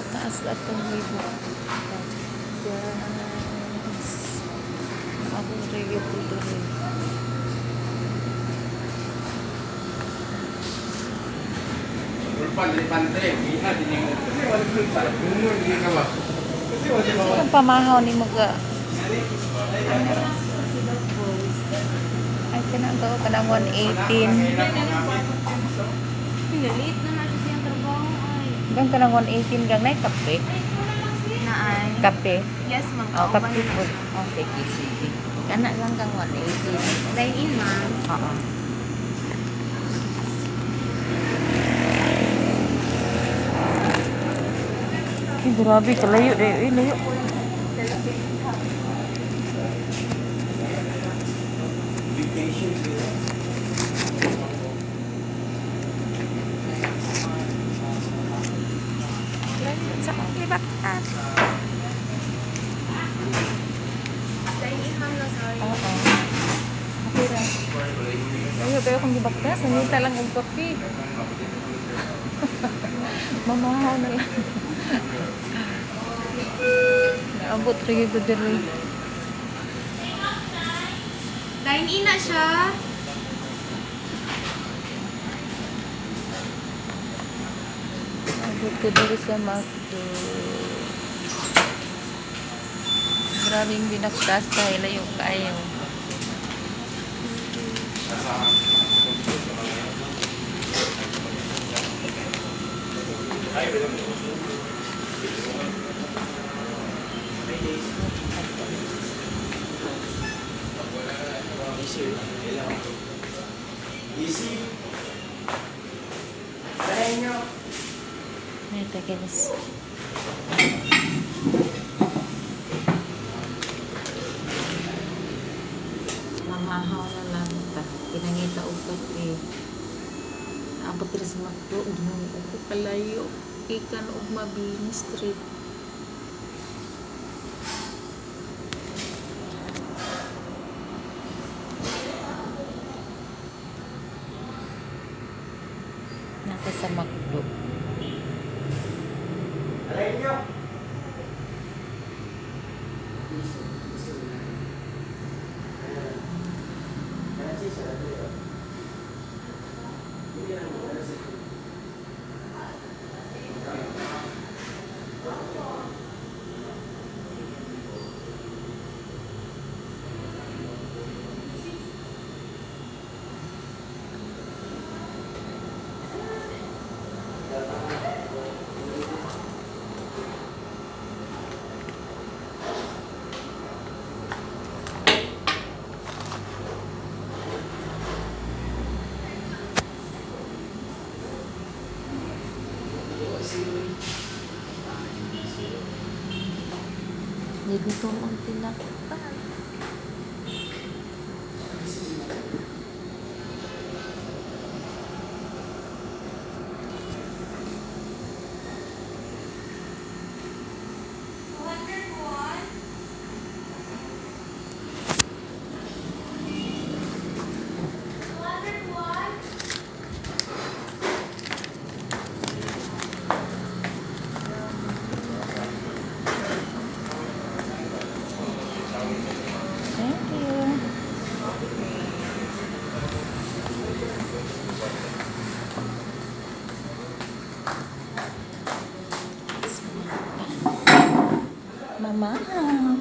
Taas atong gibaktas, guys. Ako ra gyud ko diri. Ang pamahaw ni mo ga. Ano? Ay, kanang to, kanang 118. Pinalit na na siya siyang trabaho ay. Gang kanang 118 gang nay kape. Na ay. Kape. Yes, ma'am. Oh, Kauban kape na po. siya. Oh, sige, sige. Kana lang kang 118. Dine in, ma'am. Oo. Ay, grabe, kalayo. Eh, eh, layo. Layo sa akong gibaktas. Dine in, ma'am. No, sorry. Oo. Okay ra. Layo kayo kung gibaktas. Nangita lang og kape. Mamahaw na lang. Naabot ra gyud ko diri. Dine in na siya. Naabot ko diri sa McDo. Grabing binaktasay. Layo kaayo. Easy. Tayo. Neta, guys. Mamahaw na lang ta. Pinangita og kape. Abot diri sa McDo, Ginoo ko, kalayo. Ikan og Mabini Street. Naka sa McDo. Alay nyo. Easy. Easy. Gigutom ang tinakpan. 201. 201. Thank you. Mama.